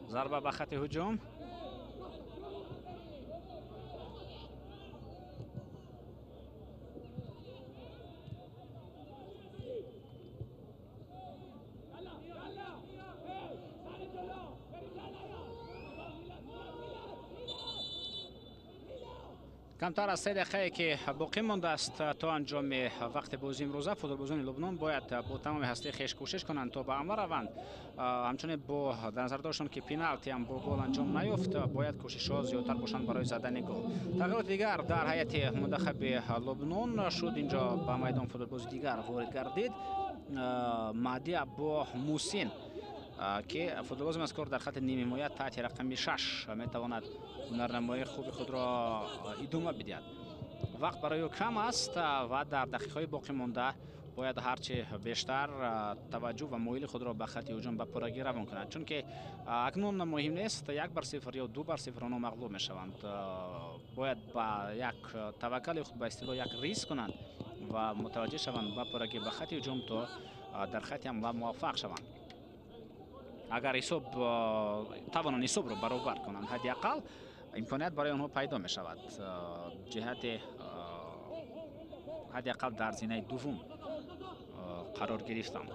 Зарба ба хати ҳуҷум. Камтар аз 3 дақиқае ки боқӣ мондааст то анҷоми вақти бозии имрӯза, футболбозони Лубнон бояд бо тамоми ҳастии хеш кӯшиш кунанд то ба амал раванд. Ҳамчунин бо дар назар доштан ки пеналти ҳам бо гол анҷом наёфт, бояд кӯшишҳо зиёдтар бошанд барои задани гол. Тағйироти дигар дар ҳайати мунтахаби Лубнон шуд. Инҷо ба майдон футболбози дигар ворид гардид, Маҳди Аббо Мусин, ки футболбози мазкур дар хати нимҳимоя таҳти рақами 6 метавонад ҳунарнамоии хуби худро идома бидиҳад. Вақт барои ӯ кам аст ва дар дақиқаҳои боқӣ монда бояд ҳарчи бештар таваҷҷӯҳ ва моили худро ба хати ҳуҷум ба пуррагӣ равон кунад, чунки акнун муҳим нест 1-0 ё 2-0 онҳо мағлуб мешаванд. Бояд ба як таваккали худ ба истилоҳ як риск кунанд ва мутаваҷҷеҳ шаванд ба пуррагӣ ба хати ҳуҷум то дар хати ҳамла муваффақ шаванд. Агар ҳисоб тавонанд ҳисобро баробар кунанд, ҳадди ақал имконият барои онҳо пайдо мешавад ҷиҳати ҳадди ақал дар зинаи дуввум қарор гирифтан.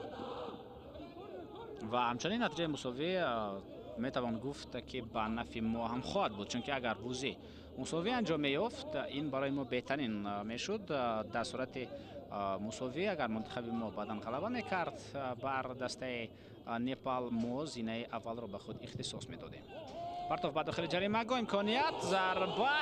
Ва ҳамчунин натиҷаи мусовӣ метавон гуфт, ки ба нафи мо ҳам хоҳад буд, чунки агар бозӣ мусовӣ анҷом меёфт, ин барои мо беҳтарин мешуд. Дар сурати мусовӣ агар мунтахаби мо баъдан ғалаба мекард бар дастаи Непал, мо зинаи аввалро ба худ ихтисос медодем. Партов ба дохили ҷаримагоҳ, имконият, зарба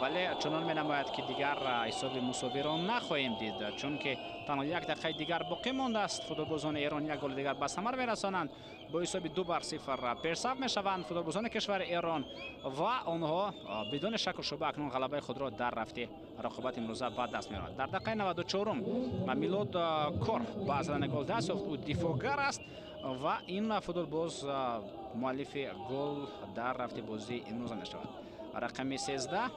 Вале чунон менамояд, ки дигар ҳисоби мусовиро нахоҳем дид, чунки танҳо як дақиқаи дигар боқӣ мондааст. Футболбозони Эрон як голи дигар ба самар мерасонанд. Бо ҳисоби 2-0 пешсаф мешаванд футболбозони кишвари Эрон ва онҳо бидуни шаку шубҳа акнун ғалабаи худро дар рафти рақобати имрӯза ба даст меоранд. Дар дақиқаи 94 Милод Кор ба задани гол даст ёфт. Ӯ дифоъгар аст ва ин футболбоз муаллифи гол дар рафти бозии имрӯза мешавад. Рақами 13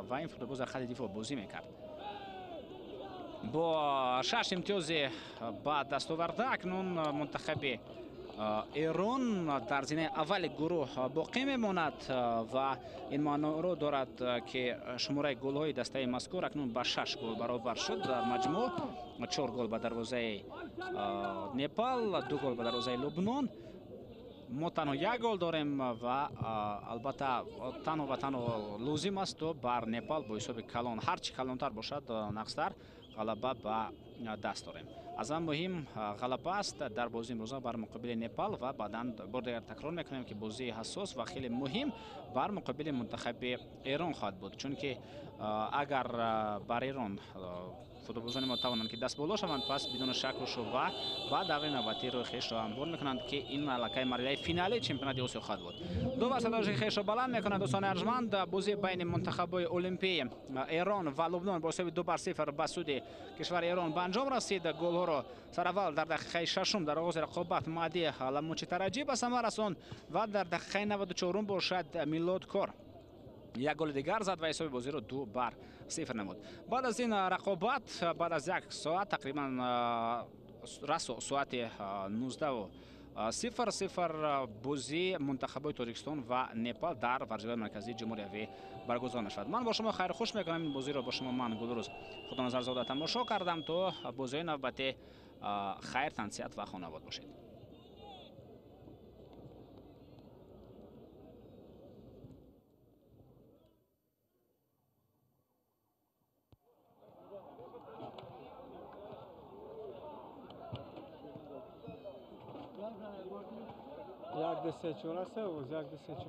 ва ин футболбоз дар хати дифоъ бозӣ мекард. Бо 6 имтиёзи ба даст оварда акнун мунтахаби Эрон дар зинаи аввали гурӯҳ боқӣ мемонад ва ин маъноро дорад, ки шумораи голҳои дастаи мазкур акнун ба 6 гол баробар шуд. Дар маҷмӯъ 4 гол ба дарвозаи Непал, 2 гол ба дарвозаи Лубнон. Мо танҳо як гол дорем ва албатта танҳо ва танҳо лозим аст, то бар Непал бо ҳисоби калон, ҳарчи калонтар бошад, нақстар ғалаба ба даст дорем. Аз ҳам муҳим ғалаба аст дар бозии имрӯза бар муқобили Непал ва баъдан бор дигар такрор мекунем, ки бозии ҳассос ва хеле муҳим бар муқобили мунтахаби Эрон хоҳад буд, чунки агар бар Эрон футболбозони мо тавонанд, ки даст боло шаванд, пас бидуни шаку шубҳа ба даври навбатӣ рӯи хешро ҳамвор мекунанд, ки ин аллакай марҳилаи финалии чемпионати Осиё хоҳад буд. Ду васадоши хешро баланд мекунанд дӯстони арҷманд. Бозии байни мунтахабҳои олимпии Эрон ва Лубнон бо ҳисоби 2-0 ба суди кишвари Эрон ба анҷом расид. Голҳоро сараввал дар дақиқаи шашум дар оғози рақобат Маҳди Ламучи Тараҷӣ ба самар расонд ва дар дақиқаи 94 бошад Милод Кор як голи дигар зад ва ҳисоби бозиро 2-0 намуд. Баъд аз ин рақобат, баъд аз як соат тақрибан, расо соати 19:00 бозии мунтахабҳои Тоҷикистон ва Непал дар варзишгоҳи марказии ҷумҳуриявӣ баргузор мешавад. Ман бо шумо хайрхуш мекунам. Ин бозиро бо шумо ман Гулрӯз Худоназарзода тамошо кардам. То бозиҳои навбатӣ хайр, тансиҳат ва хонавод бошед. 1, 2, 3, 4 аст, 1, 2, 3, 4.